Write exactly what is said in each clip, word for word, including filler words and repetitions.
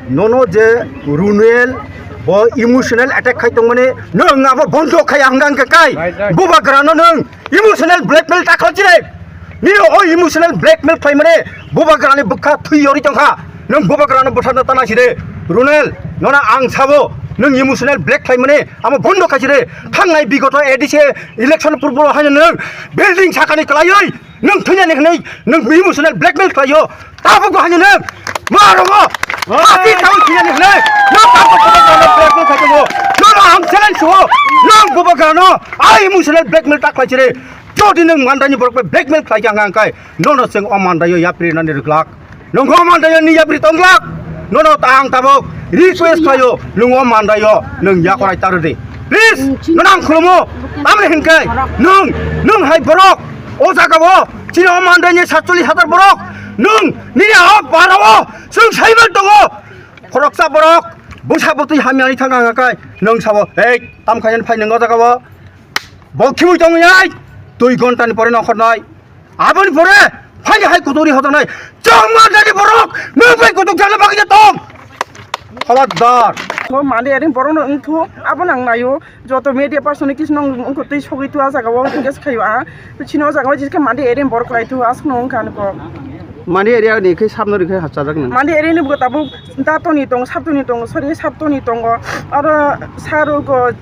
Nono je Runel bo emotional attack khai tongmani, nwng abo bondo khai ang ang kai. Right, right. Bubagra no nwng emotional blackmail ta khlai chire. Nini o emotional blackmail khlai mani Bubagra ni bwkha thwi yori tongkha. Nwng Bubagra no bwtharna tana chire. Runel, nono ang sabo nwng emotional black khlai mani amo bondo khai chire. Thangnai bigoto A D C election purbo haino nwng building sakani kwlaiwi nwng thwinani hwnwi nwng emotional blackmail khlaio. Tabuk bo haino nwng ma rogo. Oi. Ati tabuk thwinani hwnwi nwng tabuk Bubagra no blackmail khai tongo. Nono ang challenge suo. Nwng Bubagra no ai emotional blackmail ta khlai chire. Jodi nwng Mandaini borok bai blackmail khlai kha hwnka hwnkhe nono chwng o Mandaio yapri nani rwglak. Nwng o Mandaio ni yapri tonglak. Nono ta ang tabuk request khlaio, nwng o Mandaio nwng yakorai ta rwdi. Please, nono ang khulumo. Tamni hwnkhe nwng, nwng hai borok o jagao chini o Mandaini satchollish hajar borok nwng nini o parao chwng saiman tongo. Khoroksa borok bwsa bwtwi hamyani thang ang kai nwng sabo, "Ei, tam khayan phai nwng o jagao?" Bo khiui tong yai, dui ghonta ni pore nongkhor nai. Aboni pore phai hai kuturi hodo nai. Chong ma dadi borok, nwng bai kutuk jana bagwi tong. Khabardar. Bo mande ering borok no wngthu, abo nang nayo. Joto media person ni kis nong wngkho twi sogwi tu a jaga o engage khayo a. Chini o jaga o jiske mande ering borok lai thu, aswk no wngkha nokho. Mande area ni khe sabno rikhe hachajak nang. Mande area ni bo tabuk Datoni tongo, Saptoni tongo, sorry, Saptoni tongo, aro Sarugo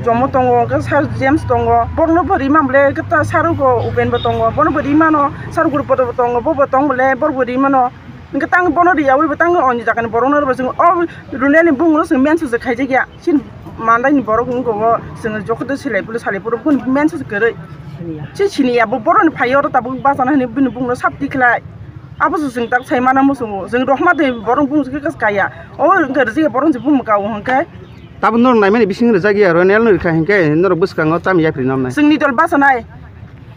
Jomo tongo, hwnkhe Sar James tongo, borokno bo rima bole, hwnkhe ta Sarugo Upen bo tongo, bono bo rimano, Sarugo Rupoto bo tongo, bo bo tong bole, borok bo rimano, hwnkhe tang bono riyaui bo tang oni jagani borokno bo chwng o Runelni bumungno chwng mention se khaijak ya, chini Mandaini borok wngkha o, chwng jokoto silai phuru salai phuru bini mention se kwrwi, se siniya bo boroni phai oro tabuk bachana hinwi bini bumungno sap tikhlai. Abo se chwng tak sai mana muchungo. Chwng rohma de borok bumung se khe kaya. O wngkha rwjak ya borok se bumung kao hwnkhe. Tabuk norok naimani bising rwjak ya, Ronel no rwkha hwnkhe norok bwskango tam yapri namnai. Chwngni dol bachanai.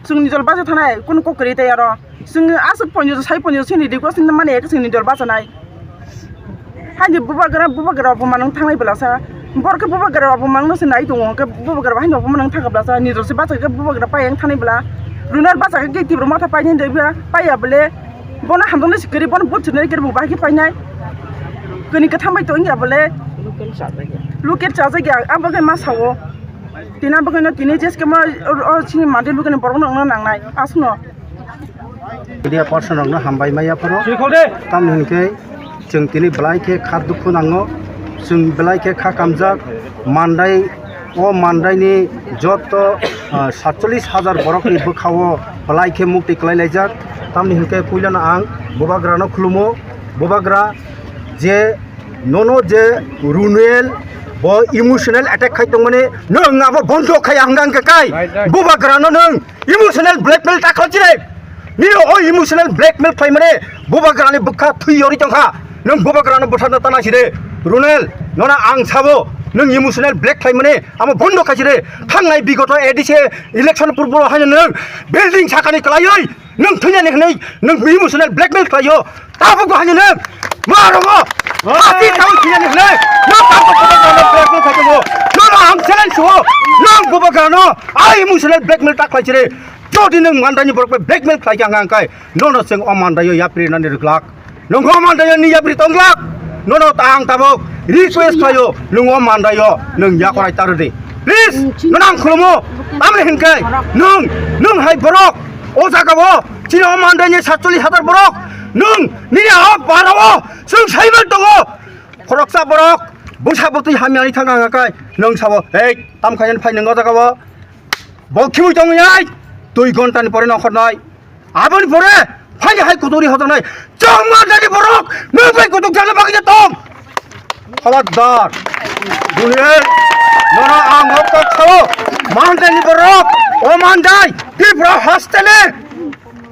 Chwngni dol bacha thanai. Kunu kok kwrwi tei aro. Chwng aswk ponjo sai ponjo chini request mani chwngni dol bachanai. Haini bubagra, bubagra bo manung thangnai belasa. Borok khe bubagra bo mangno se nai tongo, hwnkhe bubagra bo haino bo manung thangkha belasa. Nijor se bachai khe bubagra pai yang thangnai bela. Runar bachai khe tibro motha painai de ba, paiya bole. Bono hamjaknai se kwrwi, bono but swnai kwrwi bo bahai khe painai. Kani kwthang bai tongya bole. Luket chajak ya, abo khe ma sao. Tina bagwino tini jeskema o, o chini mande lugani borokno wngna nangnai, aswkno. Media person rokno hambai maya phoro. Tamni hwnkhe chwng tini belai khe kha dukhu nango. Chwng belai khe kha kamjak. Mandai, o Mandaini joto, ah, satchollish hajar borokni bwkhao belai khe mukti kwlai laijak. Tamni hwnkhe puilano ang Bubagrano khulumo. Bubagra je nono je Runel bo emotional attack khai tongmani, nwng abo bondo khai ang hwnkha kai. Right, right. Bubagrano nwng emotional blackmail ta khlai chire. Nini o emotional blackmail khlai mani Bubagrani bwkha thwi yori tongkha. Nwng Bubagrano bwtharna tana chire. Runel, nono ang sabo nwng emotional black khlai mani amo bondo khai chire. Thangnai bigoto A D C election purbo haino nwng building sakani kwlaiwi nwng thwinani hwnwi nwng emotional blackmail khlaio. Tabuk bo haino nwng ma rogo. Oi. Ati tabuk thwinani hwnwi nwng tabuk Bubagrano blackmail khai tongo. Nono ang challenge suo. Nwng Bubagrano ai emotional blackmail ta khlai chire. Jodi nwng Mandaini borok bai blackmail khlai kha hwnkha kai, nono chwng o Mandaio yapri nani rwglak. Nwng o Mandaio ni yapri tonglak. Nono ta ang tabuk request khlaio, nwng o Mandaio nwng yakorai ta rwdi. Please, nono ang khulumo. Tamni hwnkhe nwng, nwng hai borok o jagao chini o Mandaini satchollish hajar borok nwng nini o parao chwng saiman tongo. Khoroksa borok bwsa bwtwi hamyani thang ang kai nwng sabo, "Ei, tam khayan phai nwng o jagao?" Bo khiui tong yai, dui ghonta ni pore nongkhor nai. Aboni pore phai hai kuturi hodo nai. Chong Mandaini borok, nwng bai kutuk jana bagwi tong. Khabardar. Duniya, nono ang o kok sao. Mandaini borok, o Mandai, Tripura hasteni.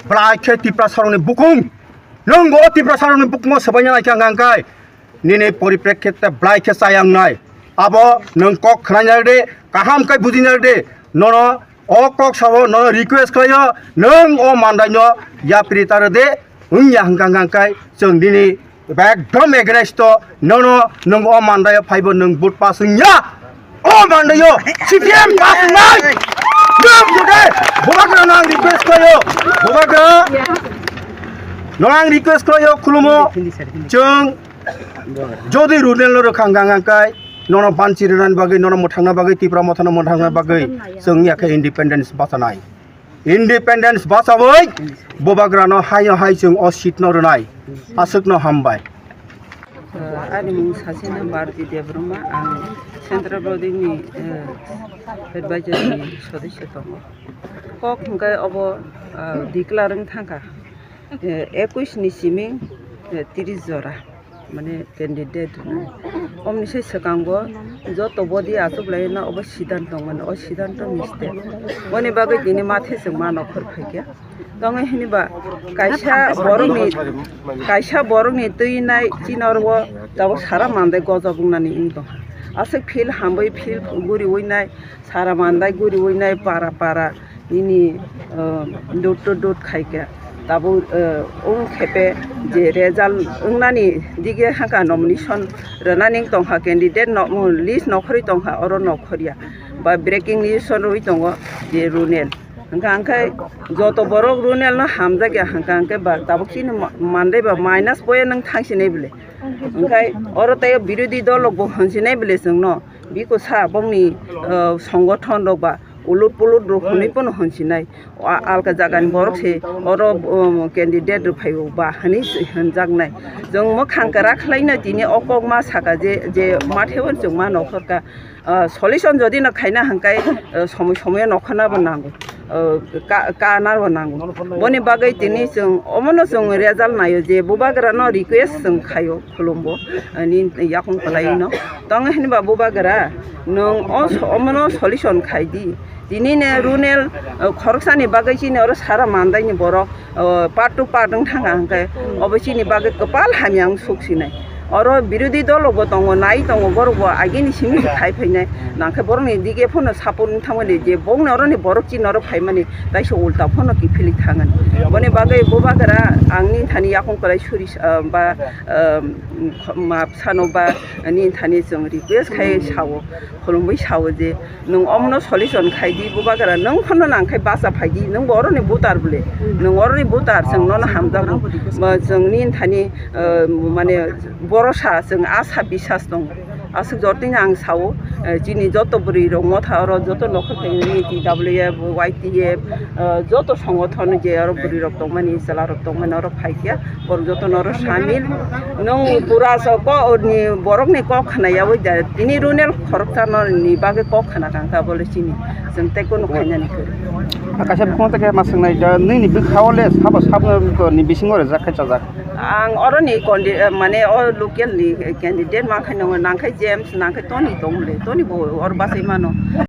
Belai khe Tiprasarokni bukung. Nwng o Tiprasarokni bukungo swbaina nai khe ang kai. Nini poriprekkhe tei belai khe chayang nai. Abo nwng kok khwnai nai de, kaham khe buji nai de. Nono o kok sabo nono request khlaio, nwng o Mandaino yapri ta rwdi, wngya hwnkha hwnkha khe chwng nini ekdom against o, nono nwng o Mandaio phaibo nwng vote pass wngya. O Mandaio C P M pass wngnai. Nwng jude Bubagra no ang request khlaio. Bubagra no ang request khlaio, khulumo. Chwng Jodi Runel no rwkha hwnkha hwnkhe nono banchi rwnani bagwi, nono mwthangna bagwi, Tipra Mothano mwthangna bagwi chwng ya khe independence bachanai. Independence bachawi Bubagrano haino hai chwng o seat no rwnai. Aswkno hambai. Ani mung sasino Bharati Debbarma, ang Central Body ni, eh, advisor ni sodosyo tongo. Kok hwnkhe obo, ah, declare wng thangkha, eh, ekush ni simi, eh, tris jora, mane candidate rwnai. Omni se swkango joto body achuk laino obo siddhanto tongmani, o siddhanto mistake. Boni bagwi tini mathe chwng ma nokhor phaikha. Tongwi hwnba kaisa borokni, kaisa borokni twi nai chini oro o tabuk sara mandai gojok wngnani wng tongkha. Aswk field hamwi field guriwi nai, sara mandai guriwi nai para para nini, uh, dot to dot khaikha. Tabuk, uh, wng khepe je result wngnani dige haka nomination rwnani wng tongkha candidate no, list nokhorwi tongkha oro nokhorya. Ba breaking news rwi tongo je Runel. Hwnkha hwnkhe joto borok Runel no hamjakya hwnkha hwnkhe ba tabuk chini ma-, mandai ba minus point nwng thangsinai bwle. Hwnkhe oro tei birodhi dol rok bo hwnsinai bwle chwngno. Biko sa bongni, ah, songothon rok ba ulut pulut rok hwnwi pono hwnsinai. A-, alka jagani borok se oro, um, candidate rok phaio ba hwnwi hwnjaknai. Chwng mwkhang kwrak khlaino tini o kok ma saka je, je matheo chwng ma nokhorkha. Ah, solution jodi no khaina hwnkhe, ah, somoi somoi no khana bo nango, ah, ka, kana bo nango. Boni bagwi tini chwng omono chwng result naio je Bubagra no request chwng khaio khulumbo, ah, ni yakung kwlai no. Tong hinba Bubagra nwng o so-, omono solution khai di. Tini ne Runel, ah, khoroksani bagwi chini oro sara mandai ni borok, o, part to part wng thang ang khe, obo chini bagwi kwpal hamya wng suk sinai. Oro birodhi dol rok bo tongo, nai tongo, borok bo agini simi se khai phainai. Nang khe borok ni dige phano support wng thangmani je bongni oro ni borok chini oro phaimani, taisa ulta phano kiphilwi thangani. Boni bagwi Bubagra ang ni thani yakung kwlai suri, ah, ba, ah, ma sano ba ni thani chwng request khai sao, khulumwi sao je, nwng omono solution khai di, Bubagra, nwng phano nang khai bacha phai di, nwng bo oroni voter bole, nwng oroni voter, chwng nono hamjago. Ba chwng nini thani, eh, mane, borosa, chwng asa bisas tongo. Aswk jotoni ang sao, eh, chini joto bwrwi rok motha oro joto nokhor phaini T W F, Y T F, eh, joto songothon je oro bwrwi rok tongmani, chwla rok tongmani oro phai khe. Borok joto no oro samil. Nwng pura so ko ni borok ni kok khna yawi da. Tini Runel khoroksa no ni bagwi kok khna kang kha bole chini. Chwng tei kunu khainani kwrwi. Kaisa bukhuk tei ma swngnai da, nini bwkha o le sabo sabo ni bisingo rwjak khai chajak. Ang oro ni kondi, mane o local ni candidate ma khai nang khai James nang khai Tony tong le. Tony bo or basai mano.